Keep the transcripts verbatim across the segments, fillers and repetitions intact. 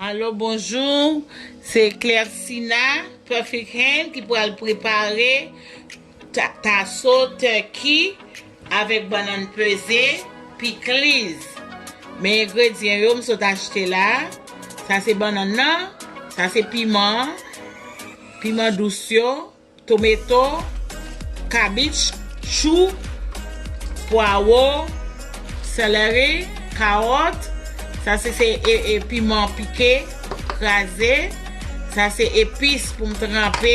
Alo, bonjou. Se Clercina Perfect Hand ki pral prepare ta- taso turkey avèk bannann peze, pikliz. Men engredyan yo m sot achte la. Sa se bannann nan, sa se piman, piman dous yo, tometo, kabich, chou, pwawo, seleri, kawòt. Sa se, se e, e, piman pike, kraze. Sa se epis pou m tranpe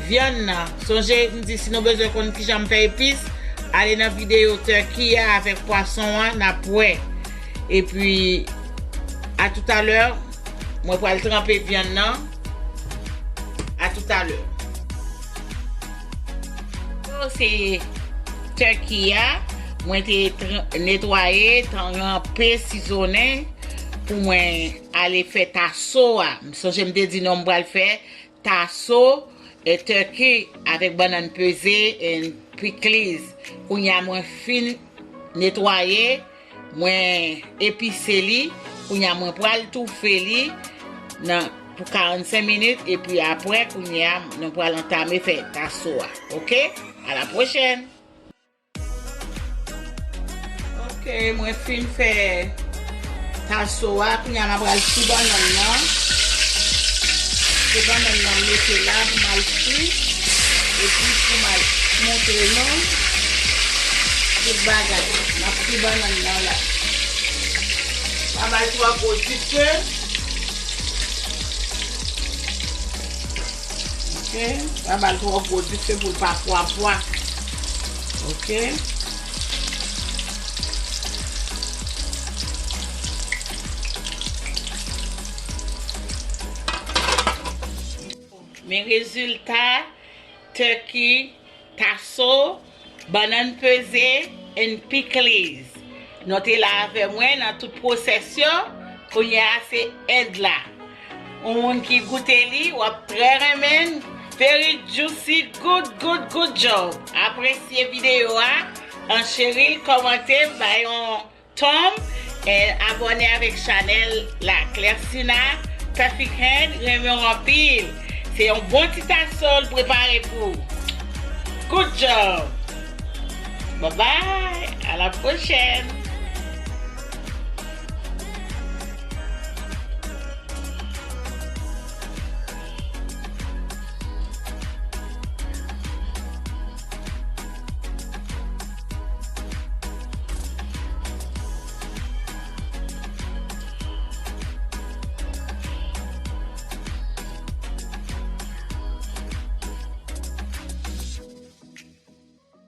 vyann nan. Sonje, m di si nou bezwen konn kijan m fè epis, ale nan videyo turkey a avèk pwason an, n ap wè. Epi, atoutalè, mwen pral tranpe vyann nan. Atoutalè. Sa se turkey a, mwen te tran- netwaye, tranpe, sizonnen pou mwen ale fè taso a. M sonje m te di nou m pral fè taso e turkey avèk bannann peze and pikliz. Kounye a mwen fin netwaye, mwen epise li. Kounye a mwen pral toufe li nan pou karannsenk minit, epi apre kounye a nou pral antame fè taso a. Oke? A la pwochèn. Oke, mwen fin fè taso a. Kounye a m ap pral fri bannann nan. Se bannann nan m mete la pou m al fri. Epi pou m al montre nou tout bagay. M ap fri bannann nan la. Pa bay twò gwo dife. Oke. Pa bay twò gwo dife pou l pa pwa pwa. Oke. Men rezilta turkey, taso, bannann peze and pikliz. Nou te la avè mwen nan tout pwosès yo. Kounye a se end la. Yon moun ki goute li, w ap trè renmen. Very juicy, good, good, good job. Apresye videyo a, an cheri l, kòmante, bay yon thumb, and abòne avèk chanèl la. Clercina Perfect Hand renmen w anpil. Se yon bon ti taso l prepare pou ou. Good job. Bye bye. A la pwochèn.